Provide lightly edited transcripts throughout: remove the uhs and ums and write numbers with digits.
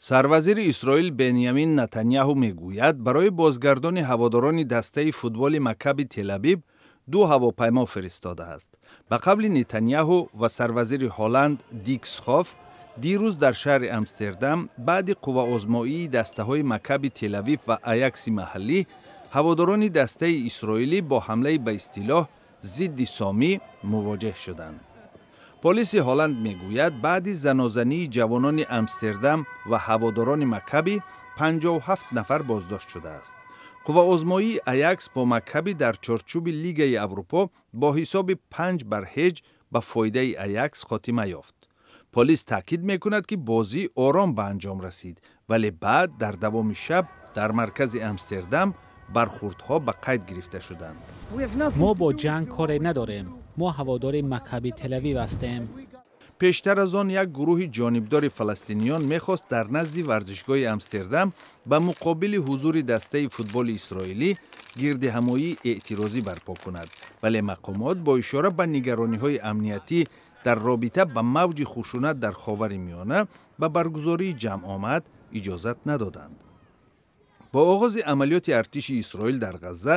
Сарвазири Исроил Бенямин Натаньяҳу мегӯяд, барои бозгардони ҳаводорони дастаи футболи Маккаби Телавив ду ҳавопаймо фиристодааст. Ба қавли Нетаньяҳу ва сарвазири Ҳолланд Дик Схоф, дирӯз дар шаҳри Амстердам баъди қувваозмоии дастаҳои Маккаби Телавив ва Аякси маҳаллӣ ҳаводорони дастаи исроилӣ бо ҳамлаи ба истилоҳ зидди сомӣ мувоҷеҳ шуданд. Полиси Ҳолланд мегӯяд, баъди занозании ҷавонони Амстердам ва ҳаводорони Маккаби 57 нафар боздошт шудааст. Қувваозмоии Аякс бо Маккаби дар чорчӯби Лигаи Аврупо бо ҳисоби 5-0 ба фоидаи Аякс хотима ёфт. Полис таъкид мекунад, ки бозӣ ором ба анҷом расид, вале баъд дар давоми шаб дар маркази Амстердам бархурдҳо ба қайд гирифта шуданд. Мо бо ҷанг коре надорем. Мо ҳаводори Маккаби Телавив ҳастем. Пештар аз он як гурӯҳи ҷонибдори фаластиниён мехост дар назди варзишгоҳи Амстердам ба муқобили ҳузури дастаи футболи исроилӣ гирдиҳамоии эътирозӣ барпо кунад, вале мақомот бо ишора ба нигарониҳои амниятӣ дар робита ба мавҷи хушунат дар Ховари Миёна ба баргузории ҷамъомад иҷозат надоданд. Бо оғози амалиёти артиши Исроил дар Ғазза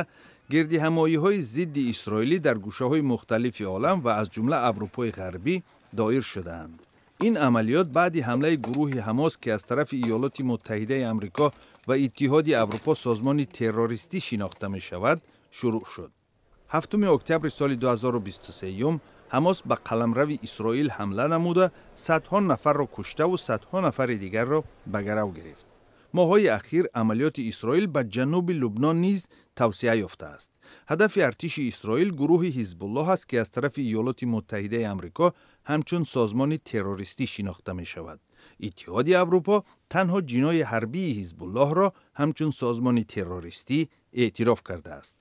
гирдиҳамоиҳои зидди исроилӣ дар гӯшаҳои мухталифи олам ва аз ҷумла Аврупои Ғарбӣ доир шудаанд. Ин амалиёт баъди ҳамлаи гурӯҳи Ҳамос, ки аз тарафи Иёлоти Муттаҳидаи Амрико ва Иттиҳоди Аврупо созмони террористӣ шинохта мешавад, шурӯъ шуд. 7 октябри соли 2023 Ҳамос ба қаламрави Исроил ҳамла намуда, садҳо нафарро куштаву садҳо нафари дигарро ба гарав гирифт. Моҳҳои ахир амалиёти Исроил ба ҷануби Лубнон низ тавсеа ёфтааст. Ҳадафи артиши Исроил гурӯҳи Ҳизбуллоҳ аст, ки аз тарафи Иёлоти Муттаҳидаи Амрико ҳамчун созмони террористӣ шинохта мешавад. Иттиҳоди Аврупо танҳо ҷиноҳи ҳарбии Ҳизбуллоҳро ҳамчун созмони террористӣ эътироф кардааст.